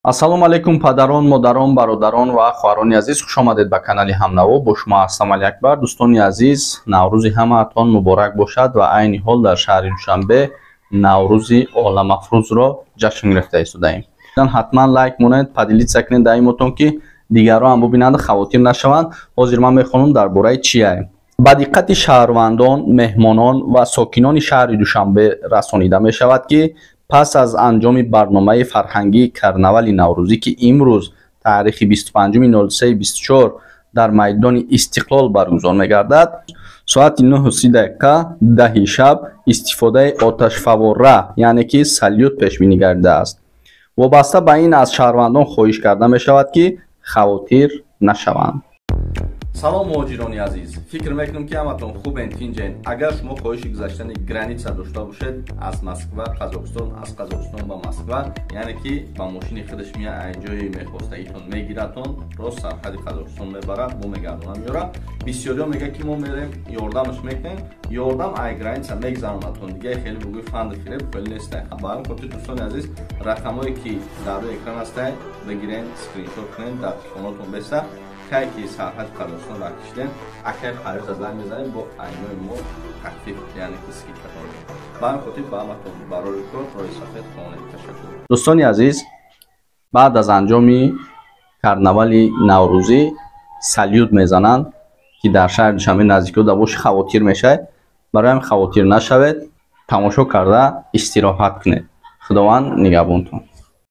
Ассалому алайкум, падарон, модарон, бародарон ва хоҳарони азиз, хуш омадед ба канали Ҳамнаво. Бо шумо ҳастам Алиакбар. Дӯстони азиз, Наврӯзи ҳамаатон муборак бошад ва айни ҳол дар шаҳри Душанбе Наврӯзи оламафрӯзро ҷашн гирифта истодаем. Ҳатман лайк монед, поделиться кунед дар имотон, ки дигарро ҳам бубинанд, хавотир нашаванд. Ҳозир ман мехонам дар бораи чие. Ба диққати шаҳрвандон, меҳмонон ва сокинони шаҳри Душанбе расонида мешавад, ки пас аз анҷоми барномаи фарҳангии карнавали наврӯзӣ, ки имрӯз таърихи 25.03.24 дар майдони Истиқлол баргузор мегардад, соати 9:30 дақиқа 10-и шаб истифодаи оташфавора, яъне ки салют, пешбинӣ гардидааст. Вобаста ба ин аз шаҳрвандон хоҳиш карда мешавад, ки хавотир нашаванд. Салом, муҳоҷирони азиз! Фикр мекунам, ки ҳаматон хубен, тинҷен. Агар шумо хоҳиши гузаштани граница дошта бошед аз Москва Қазоқистон, аз Қазоқистон ба Москва, яъне ки ба мошини худаш мея, ай ҷои мехостагитон мегиратон, рост сарҳади Қазоқистон мебарад, бо мегардона меёрад. Бисёриҳо мегӯяд, ки мо мерем, ёрдамаш мекунем. Ёрдам ай граница мегзаронатон, дига хеле бугӯи фанду фиреб хеле нестай. Ба ҳамин хотир, дӯстони азиз, рақамҳое ки дар рӯи экран ҳастай, бигирен, скриншот кунед, дар телефонотон беста. Кай ки сарҳади Қазоқистон ра кишидем, акай Парвиза занг мезанем, бо айнои мо тахфиф, яъне ки скидка. Ба ҳамин хотир ба ҳаматон барори кор, роҳи сафед хонед. Ташаккур. Дӯстони азиз, баъд аз анҷоми карнавали наврӯзӣ салют мезананд, ки дар шаҳри Душанбе наздикиҳо да боши, хавотир мешавед. Барои ҳамин хавотир нашавед, тамошо карда истироҳат кунед. Худованд нигаҳбонтон.